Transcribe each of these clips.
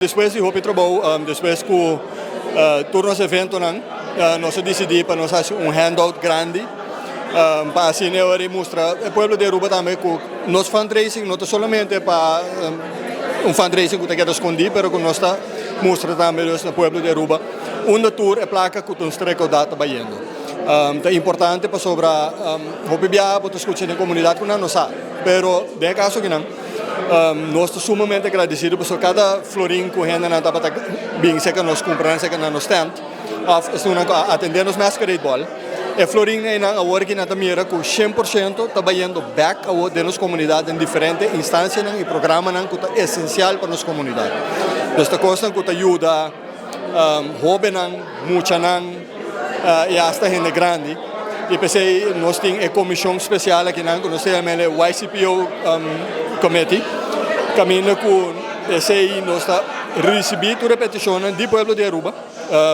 Despues di hopi trabou, despues ku tur nos eventonan, nos a disidí pa nos hasi un handout grandi pa asina e ora mustra e pueblo di Aruba tambe ku nos fundraising no ta solamente pa un fundraising ku ta keda skondí, pero ku nos ta mustra tambe dus na pueblo di Aruba unda tur e plaka ku nos ta rekoudá ta bayendo. Ta importante pasobra hopi biaha bo ta skucha den komunidat ku nan no sa, pero den e kaso akinan. Nos ta sumamente agradecido pasobra cada florin cu hendenan tabata bin cerca nos cumpra nan cerca na nos stand of esunnan cu a atende nos masquerade ball, e florin eynan awor aki nan ta mira cu 100% ta bayendo bek awor den nos comunidad den diferente instancianan y programanan cu ta esencial pa nos comunidad. Dus ta cosnan cu ta yuda Hóbennan, muchanan i asta hende grandi. I p'esei nos tin e komishon spesial akinan ku nos ta yama e YCPO Committee, kaminda ku esei nos ta risibí tur e petishonnan di pueblo di Aruba,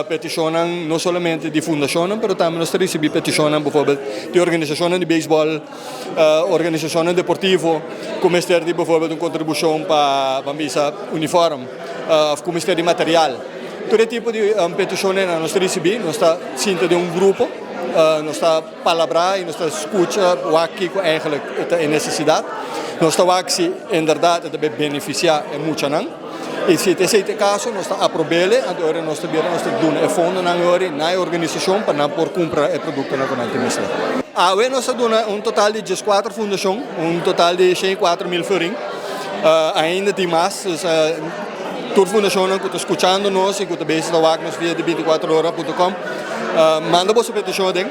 petishonnan no solamente di fundashonnan, pero tambe nos ta risibí petishonnan befòrbèlt di organisashonnan di beisbòl, Organisashonnan deportivo ku mester di befòrbèlt un kontribushon pa ban bisa unifòrm òf ku mester di material. Tur e tipo di petishonnan nos ta risibí, nos ta sinta den un grupo, nos ta palabrá i nos ta skucha wak kiko eigentlik ta e nesesidat. Nos ta wak si inderdat e ta bai benefisiá e muchanan. I si esei ta e kaso nos ta aprob'el, anto ora nos ta bira nos ta duna e fondonan ora na e organisashon pa nan por kumpra e produktonan ku nan tin mester. Awe nos a duna un total di 14 fundashon, un total di 104 mil florin. Ainda tin mas, dus tur fundashonnan ku ta skuchando nos i ku ta bezig ta wak nos via di 24ora.com, manda boso petishon aden,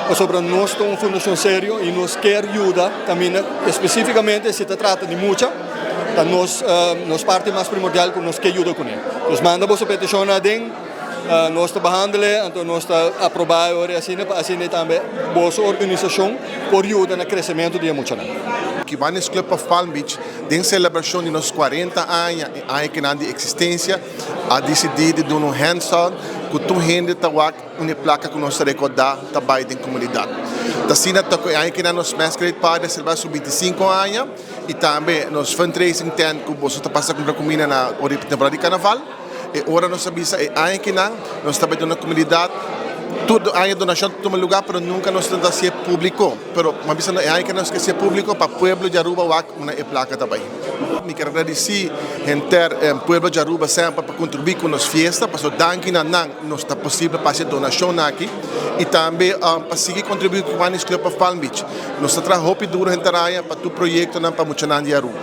pasobra nos ta un fundashon serio i nos kier yuda kaminda espesífikamente si ta trata di mucha. Ta nos nos parti mas primordial ku nos ke yuda kuné. Nos manda boso petishonnan aden, nos ta behandele, anto nos ta aprobá e ora asina pa asina tambe boso organisashon por yuda na kresementu di e muchanan. Kiwanis Club of Palm Beach den selebrashon di nos 40 aña i aña kinan di eksistensia a disidí di duna un hands-on ku tur hende ta wak un e plaka ku nos ta rekordá ta bai den komunidat. Ta asina ta ku e aña kinan nos Masquerade Party a selebrá su 25 aña. Y tambe nos fundraising tent cu boso ta pasa cumpra cuminda na ora di temporada di carnaval. E ora nos a bisa e aña kinan nos ta bay duna comunidad tur aña donacion ta tuma lugar pero nunca nos ta hacié publico. Pero mi a bisa e aña kinan nos ke hacié publico pa pueblo di Aruba wak unda e placa ta bay. Mi kier agradeci henter pueblo di Aruba semper pa contribui cu nos fiesta pasobra danki na nan nos ta posibel pa haci e donacionnan aki y tambe pa sigui contribui cu Kiwanis Club of Palm Beach. Nos ta traha hopi duro henter aña pa tur proyectonan pa muchanan di Aruba.